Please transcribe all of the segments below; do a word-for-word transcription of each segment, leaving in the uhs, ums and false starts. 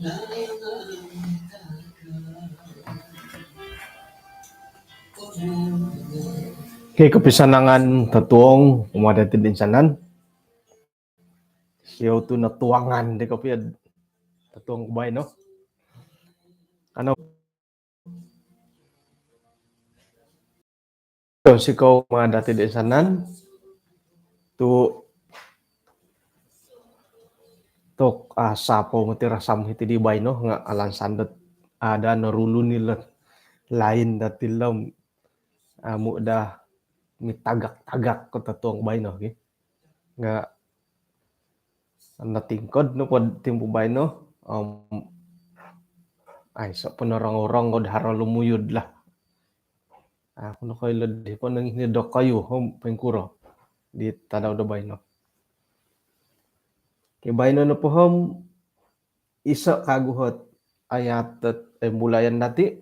Okey, kopisanangan totuong kumaa dati toinsanan. Siou tu notuangan di kopio totuong baino. Ano Tounsikou kumaa dati toinsanan tu tok, ah, sapo moti rasam hiti di baino nga alansan dot ada norulun ilo lain dati lo, amu daa mitagak-tagak ko totuong baino ki. Nga notingkod nopo timpu baino, om aiso po norongou-rongou do haro lumuyud lah. Aku nokoilo di po nangihni dokoyu om poingkuro di tadau do baino. Okey, baino nopo om iso kagu ot ayat dot, eh, mulayan dati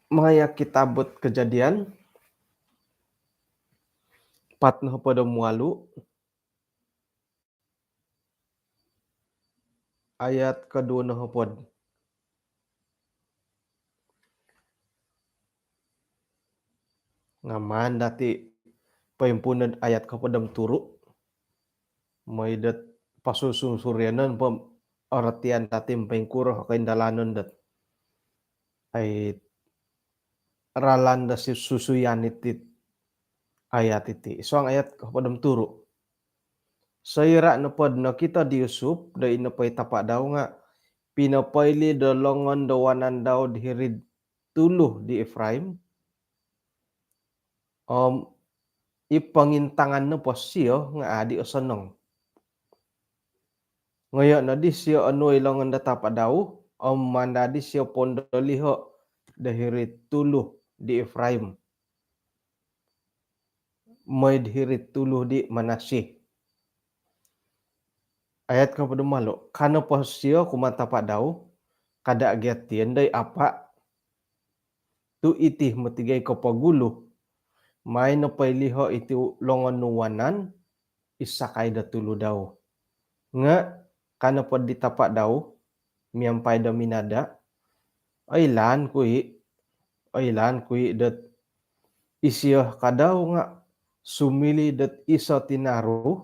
maya kitab ot Kejadian apat nohopod om walu, ayat koduo nohopod. Nga maan dati poimpuuno ayat kohopod om turu. Mooi dot posunsurianon po orotian dati poingkuro koindalanon dot ai ralan do si-, susuyan iti ayat iti. Suang ayat kohopod om turu. Soira nopo do nokito di Yusup do i nopo i tapa dau nga pinopoili do longon do wanan dau do hiri'd tulu di Efraim, om i pongintangan nopo sio nga adi osonong. Ngoyo nodi sio onuo i longon do tapa dau, om maan dadi sio poundoliho do hiri'd tulu di Efraim mooi do hiri'd tulu di Manasye. Ayat kohopod om walu. Ka nopo sio kumaa tapa dau, kada gia tiondoi apa tu iti moti gia i kopogulu. Maai no poiliho iti longon nu wanan, i sakai do tulu dau. Nga ka nopo di tapa dau miampai do minada, oilaan ku i, oilaan ku i dot isio ka dau nga sumiliu dot iso tinaru,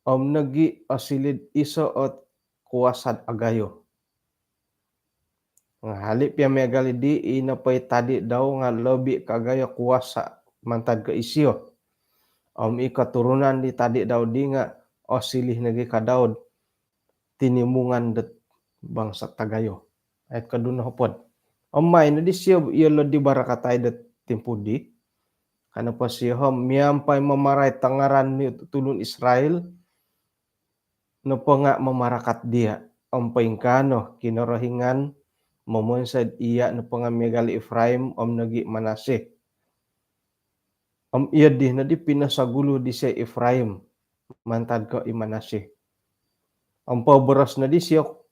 om nogi osiliu dot iso ot kuasa do agayo. Nga hali pia miagal di, i nopo i tadi dau nga lobi kagayo kuasa mantad ko isio. Om i koturunan di tadi dau di nga osiliu nogi ka dau do tinimungan dot bangsa tagayo. Ayat koduo nohopod. Om maai nodi sio yolo dibarakatai dot timpu di. Ka nopo sio om miampai mamarai tangaran di tulun Israel nopo nga mamarakat dia, om poingkaa no Kinorohingan momonsoi dia nopo nga miagal Efraim om nogi Manasye. Om iyo di nodi pinosogulu disio Efraim mantad ko i Manasye. Om poboros nodi sio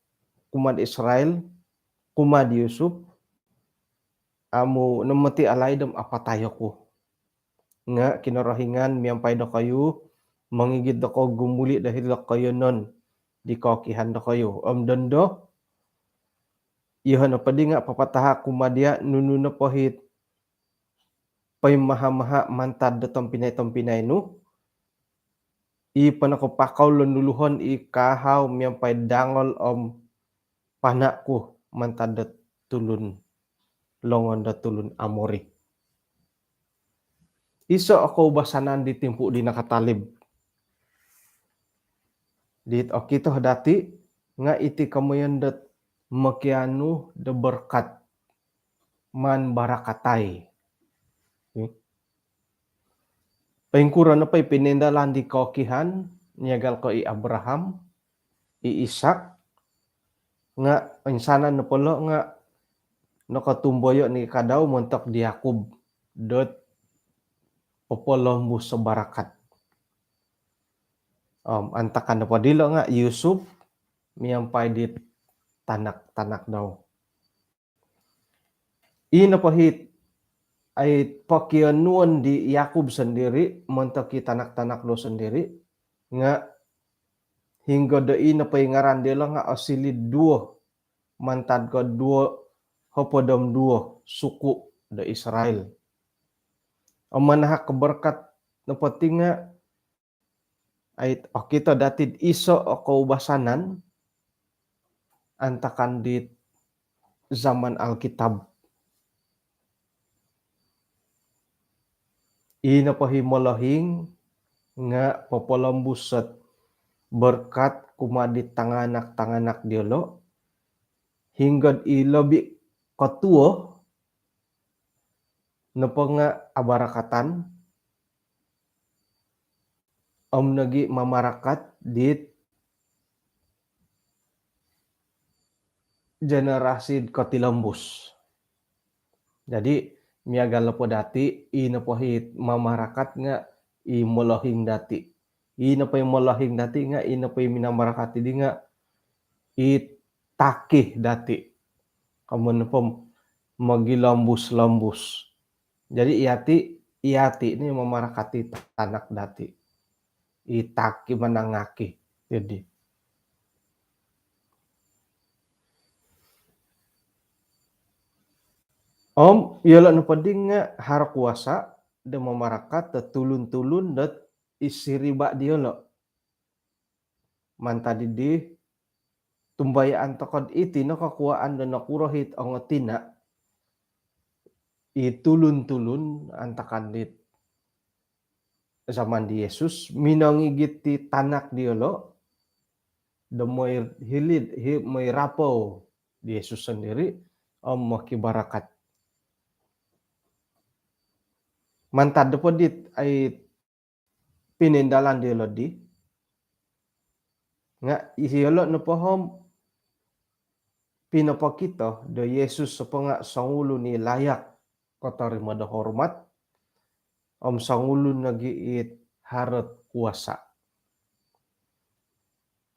kumaa di Israel, kumaa di Yusup, amu no moti alaid om apatai oku. Nga Kinorohingan miampai dokoyu, mongigit dokoyu gumuli do hilo koiyonon di kookihan dokoyu. Om dondo, iyoho nopo di nga papataha kumaa dia nunu nopo it poimaha-maha mantad do tompinai-tompinai nu, i ponokopakau lo nuluhon i kaahau miampai dangol om pana ku mantad do tulun, longon do tulun Amori. Iso o koubasanan di timpu di nakatalib dit okito dati nga iti komoyon dot mokianu do berkat, maan barakatai. Poingkuro nopo i pinindalan di kookihan, miagal ko i Abraham, i Ishak, nga insanan nopo lo nga nokotumboyo ni ka dau montok di Yakub dot popolombus do barakat. Om antakan nopo dilo nga Yusup miampai di tanak-tanak dau. I nopo it ai pokionuon di Yakub sondiri montok i tanak-tanak dau sondiri nga Hinggo do i nopo i ngaran diolo nga' osiliu duo mantad ko duo hopod om duo suku do Israel. Om manahak ko barakat nopo ti nga' ai okito dati'd iso o koubasanan antakan dit zaman Alkitab. I nopo i molohing nga' popolombus ot barakat kumaa di tanganak-tanganak diolo, hinggo'd i lobi kotuo nopo nga' abarakatan, om nogi mamarakat dit generasi kotilombus. Jadi miagal nopo dati, i nopo i mamarakat nga' i molohing dati. I nopo i molohing dati nga' i nopo i minamarakat di nga' i taki dati. Komoyon nopo mogilombus-lombus. Jadi iyati, iyati ni mamarakat i tanak dati. I taki manangaki. Jadi om iyolo nopo di nga' haro kuasa do mamarakat do tulun-tulun dot i siriba diolo. Mantad di tumbayaan toko'd iti no kokuaan do nokuro it ongotina' i tulun-tulun antakan dit zaman di Yesus minongigit ti tanak diolo do moi hilid, hi-, moi rapou di Yesus sondiri om mokibarakat. Mantad nopo dit ai pinindalan diolo di nga' iyolo nopo om pinopokito do Yesus nopo nga' songulun i layak kotorimo do hormat om songulun nogi it haro't kuasa.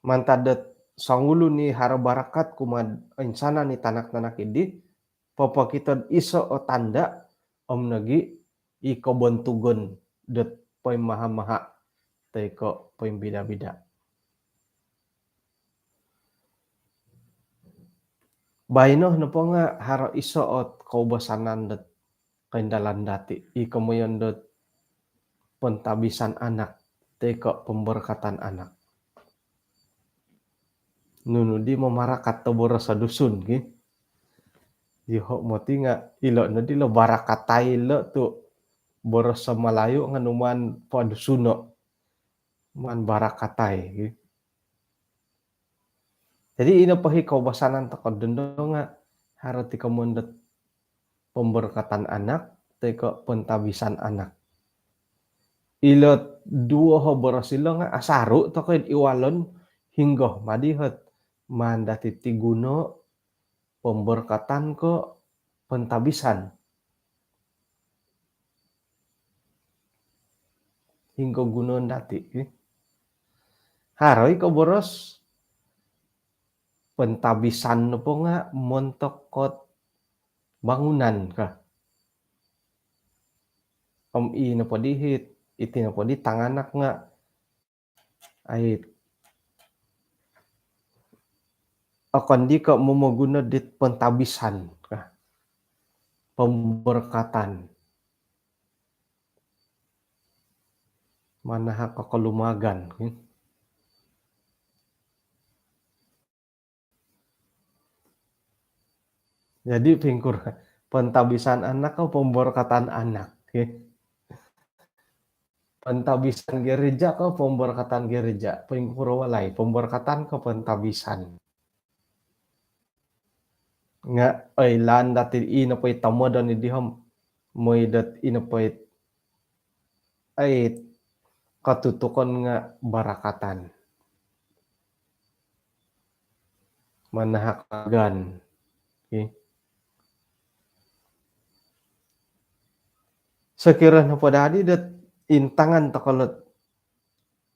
Mantad dot songulun i haro barakat kumaa oinsanan i tanak-tanak di, popokito'd iso o tanda' om nogi i kobontugon dot poimaha-maha toi ko' poimbida-bida. Baino nopo nga' haro iso ot koubasanan dot koindalan dati, i komoyon dot pentabisan anak toi ko' pemberkatan anak. Nunu di mamarakat do boros Dusun ki. Iyoho' moti nga' ilo' nodi lo barakatai lo tu' boros Malayu nga' numaan padusuno'. Maan barakatai ki. Jadi ino po i koubasanan toko' dondo nga' haro ti komoyon dot pemberkatan anak toi ko' pentabisan anak. Ilo duo o boros ilo nga' asaru' toko' id iwalon, hinggo madi ot maan dati ti guno pemberkatan ko' pentabisan. Hinggo gunoon dati, eh. Haro i ko' boros pentabisan nopo nga' montok kot bangunan ka. Om i nopo di hit, iti nopo di tanganak nga' ai okon di ko' momoguno dit pentabisan ka. Pemberkatan. Manahak ko' kolumagan. Jadi pingkuro, pentabisan anak ko' pemberkatan anak, eh. Pentabisan gereja ko' pemberkatan gereja, pingkuro walai, pemberkatan ko' pentabisan. Nga' oilaan dati i nopo i tomodon i dihom, moi dot i nopo i ai katutukon nga' barakatan. Manahak agan. Okey. Sokiro nopo dadi dot intangan toko' lot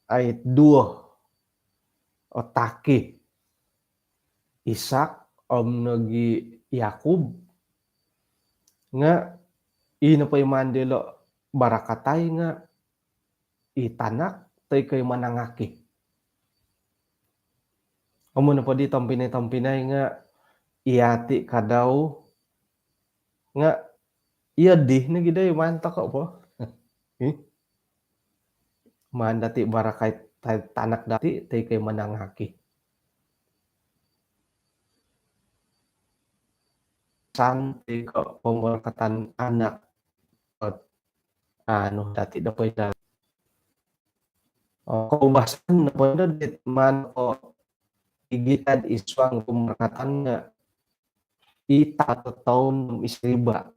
ai duo o taki, Ishak om nogi Yakub, nga' i nopo i maan dilo barakatai nga' i tanak toi ko' i manangaki. Amun nopo di tompinai-tompinai nga iyati kadau nga iya di nogi dai maan toko po. Ih. Maan dati barakai ta-, tanak dati toi ko manangaki. Santi ko pemberkatan anak. Anu dati dapat dah. Oh, koubasan nopo ndo dit maan ko igitan id suang pemberkatan nga i tato toun isriba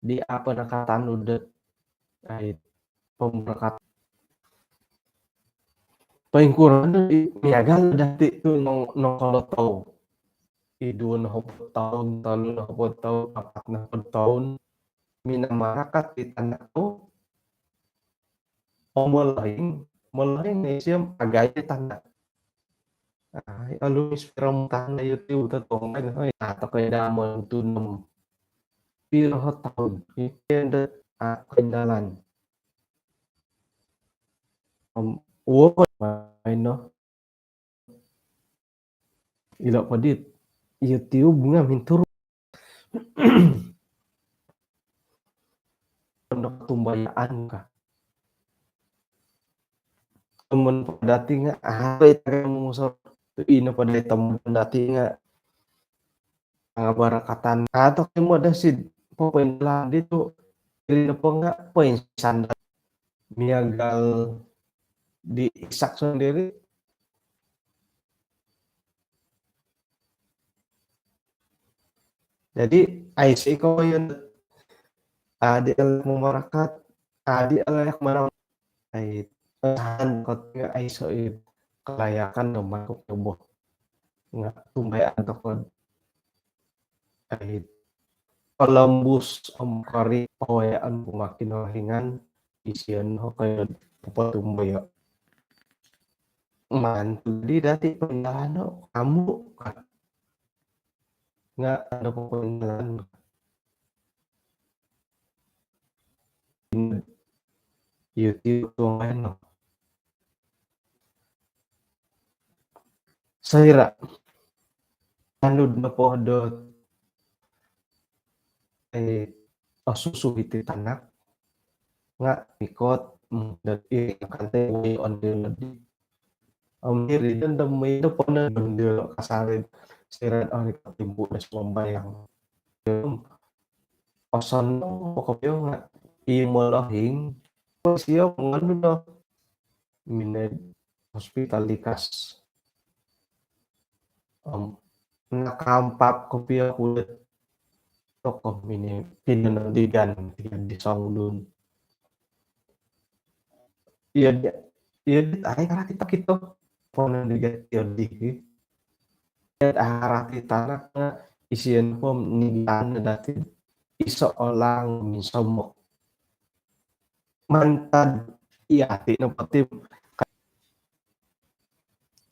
di apa nakatanud dot ai pemberkatan. Paling kurang ndo di miagal dati tu nong, nongkolotou. I duo nohopod toun, tolu nohopod toun, apat nohopod toun. Minamarakat di tanak tu. Om molohing, molohing no isio om agayo tanak. Ai, alumis piro mutang na YouTube tu tongkai no, ai, ato kai damon tunom. Piro ho toun, iken dot, ah, koindalan. Om, uo ko main no. Ilo po dit YouTube nga minturu. Tumbayaan ka. Amun po dati nga, ah, ito nga mongusor. Tu ino po dati tomod dati nga, ah, barakatan. Atau kemo dasi po poindalan di tu. Iri nopo nga poinsan miagal di Isak sendiri. Jadi, ai si ko yun, adi alayak mamarakat, adi alayak manang, ai, pesan ko nga ai so i kelayakan no mangkuk tubuh. Nga tumbayaan toko. Ai, kolombus om kori pawayaan kumaa Kinorohingan, isio no koyo popotumboyo. Maan tu di dati poindalan no, amu ka. Nga ando popoindalan. YouTube tu main no. Soira anud nopo do, eh, osusu iti tanak nga mikot, mm, dot iri kantai woi onde lodi. Om iri dan demi do pona dondel kasarin soira ori katimbu do sumambayang. Osonong po kopio nga i molohing, isio nganu no minoi hospital di kas. Om nakaampat kopio kulit toko mini pinanandigan tiga di songulun. Iya, iya, iya, ai karati tokito. Ponandigan iyo di. Iya, arati tanak nga isio po nigitan dati iso olang minsomok. Mantad iyati nopo ti.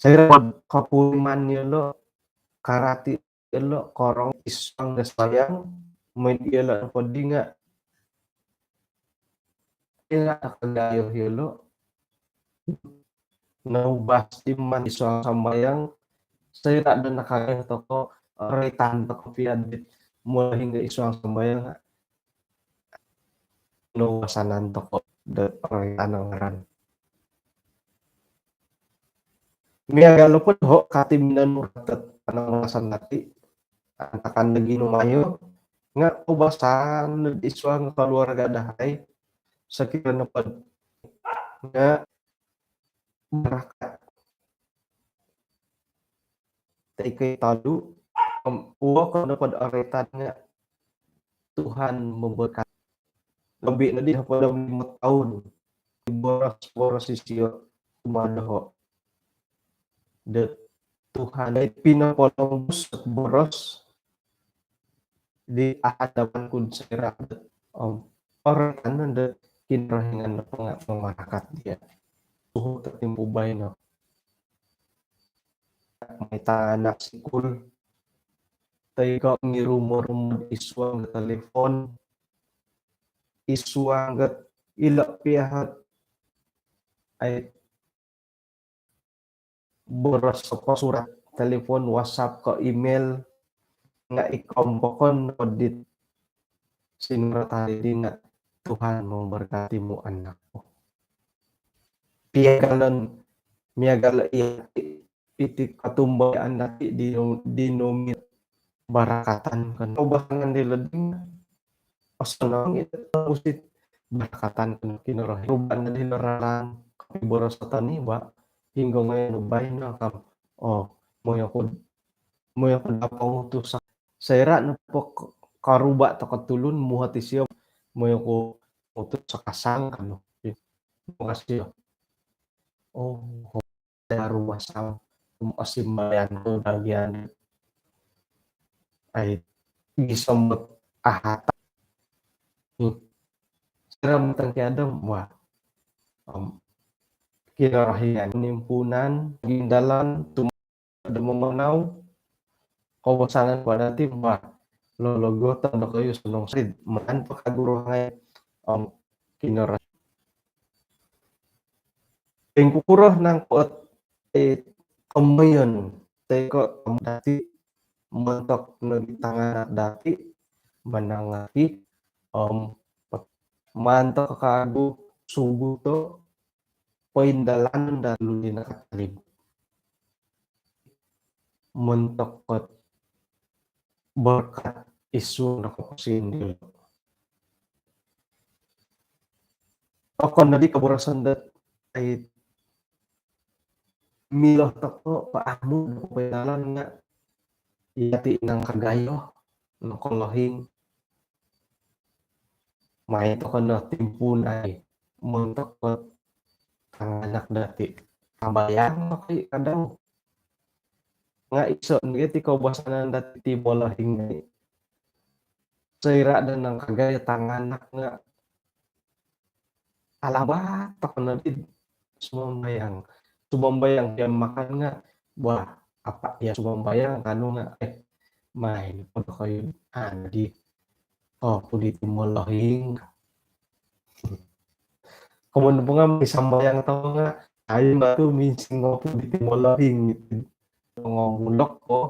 Soira kopuriman yolo karati yolo korong id suang do sambayang, mooi yolo nopo di nga ilo nakagayo yolo. Noubas iman id suang sambayang, soira do nakagayo toko, roitan toko pia dit molohing id suang sambayang. Noubasanan toko do roitan ngaran. Miagal nopo doho kati minonurot dot panambarasan dati, antakan do ginumayo nga koubasan id suang keluarga dahai, sokiro nopo nga barakat. Toi ko tolu, om, uo ko nopo do roitan nga Tuhan memberkati. Lobi nodi hopod om limo toun. Boros-boros isio kumaa doho. Do Tuhan, eh, pinopolombus boros di hadapan ku soira, om, oroitan no do Kinorohingan nopo nga mamarakat dia. Suhu totimpu baino. Mai tanak sikul, toi ko ngirumo-rumo id suang do telefon, id suang do ilo pia ot, ai, boros po surat telefon, WhatsApp ko email, nga ikom pokon no dit sinuratan di nga, "Tuhan memberkatimu, anakku." Piagalon, miagal iti, iti kotumbayaan dati di, di nomit barakatan kan. Koubasanan di leding, osonong iti musti barakatan kan Kinorohingan. Ruba nodi ralan, kopiboros toni ba, hinggo ngai no baino kam. Oh, moyo ku, moyo ku dapo ngutus. Soira nopo karuba toko tulun, muhot isio, moyo ku ngutus sakasang kanu. Makasio. Oh, daru masang, osimbayan ku bagian. Ai, gisom ahata. Hmm. Soira matang kiadam, wah. Om, Kinorohingan nimpunan, gindalan, tum- do mamanau, koubasanan po dati, bah, lologoton dokoyu sonong sarid, maan po kagu rohai, om, Kinorohingan. Ingkukuro nangku ot, eh, komoyon, toi ko om dati, montok nogi tanganak dati, manangaki, om, maan toko kagu suguto, poindalanon do tulun di nakatalib. Montok ot berkat isu nakapasin dilo. Okon nodi kaboroson dot, ai, milo toko paamu do poindalan nga, yati nangkagayo, nangkolohing, mai toko no timpuun ai, montok ot tanganak dati. Sambayang toko i kadau. Nga iso nogi ti koubasanan dati ti molohing ni. Soira do nangkagayo tanganak nga, alabat toko nodi sumambayang. Sumambayang pia makan nga, wah, apa pia sumambayang kanu nga, eh, mai po dokoyu, ah, nodi. Oh, pudi ti molohing. Komoyon nopo nga, misambayang toko nga, ai, batu minsing, oh, pudi ti molohing. Ngomulok po,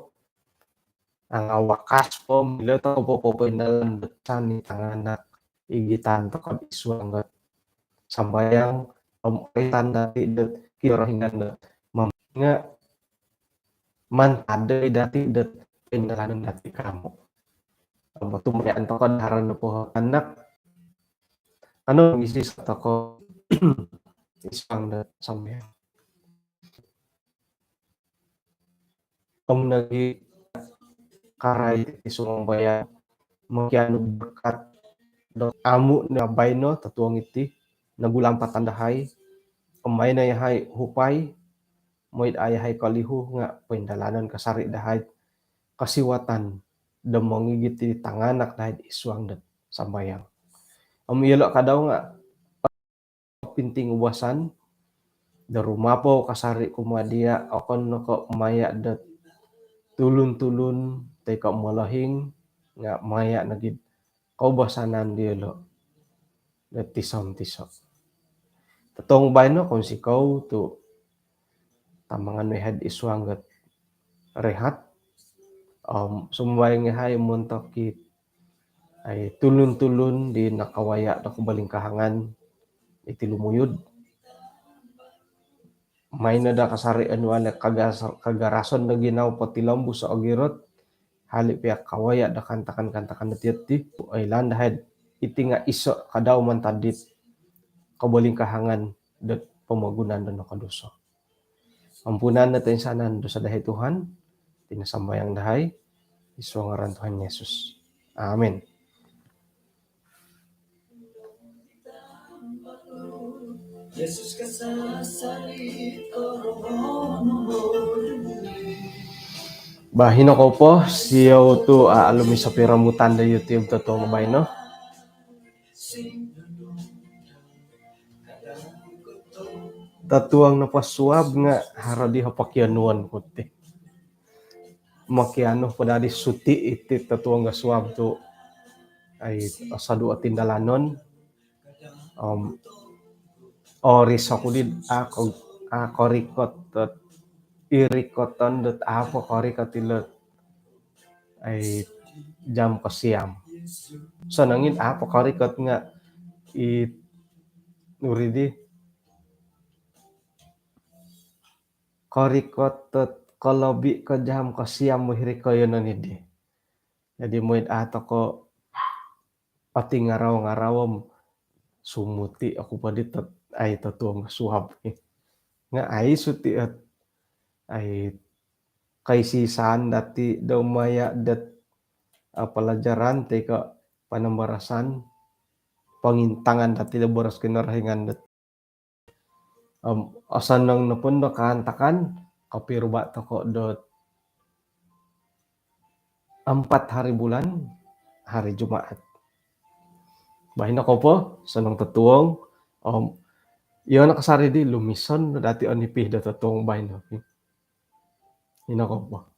angawakas po, milo toko po popoindalan do sani tanganak, igitan toko id suang dot sambayang, om oitan dati dot Kinorohingan dot mam-, nga mantad dati dot poindalanon dati kamu. Om tumbayaan toko do haro nopo tanak, anu, misi toko id suang dot sambayang. Om nogi karai ti sumambayang, mokianu berkat do amu no baino totuong iti, nogulampatan dahai, om baino yahai hupai, mooi do yahai kolihu nga poindalanon kasari dahai kosiwatan do mongigit di tanganak dahai id suang dot sambayang. Om iyolo kadau nga pinting ubasan do rumapou kasari kumaa dia, okon no ko maya dot tulun-tulun toi ko molohing, nga maya nogi koubasanan diolo do tiso-tiso. Totuong baino kounsikou tu tamangan yahai id suang dot rehat. Om sumambayang yahai montok it, ai, tulun-tulun di nakawaya do kobolingkahangan iti lumuyud. Maai no daa kasari onuan do kagas-, kagarason do ginawo potilombus ogirot, hali pia kawaya do kaantakan-kaantakan dot yati, oilaan dahai iti nga iso kadau mantad dit kobolingkahangan dot pomogunan do nokoduso. Ampunan no toinsanan dosa dahai Tuhan, iti no sambayang dahai, id suang ngaran Tuhan Yesus. Amin. Bah, hino kou po, siou tu, ah, alumis o piromutan do YouTube totuong baino. Totuong nopo suab nga haro di ho pokionuon ku ti. Mokianu po daa di suti iti totuong do suab tu, ai, osodu o tindalanon. Om, oris oku di, a ko, a korikot dot irikoton dot apo korikot ilo ai jam kosiam. Sonongin apo korikot nga i uridi korikot dot kolobi ko jam kosiam mo hiri koyonon idi. Jadi moid ato ko ati ngarau-ngarau om sumuti oku po di tot ai totuong suab. Nga ai suti ot ai kaisisaan dati do maya dot pelajaran toi ko panambarasan pangintangan dati do boros Kinorohingan dot om osonong nopo do kaantakan kopiruba toko dot empat hari bulan hari Jumaat. Baino kopo sonong totuong om iyo no kasari di lumison dati onipi do totuong baino. Ino kopo.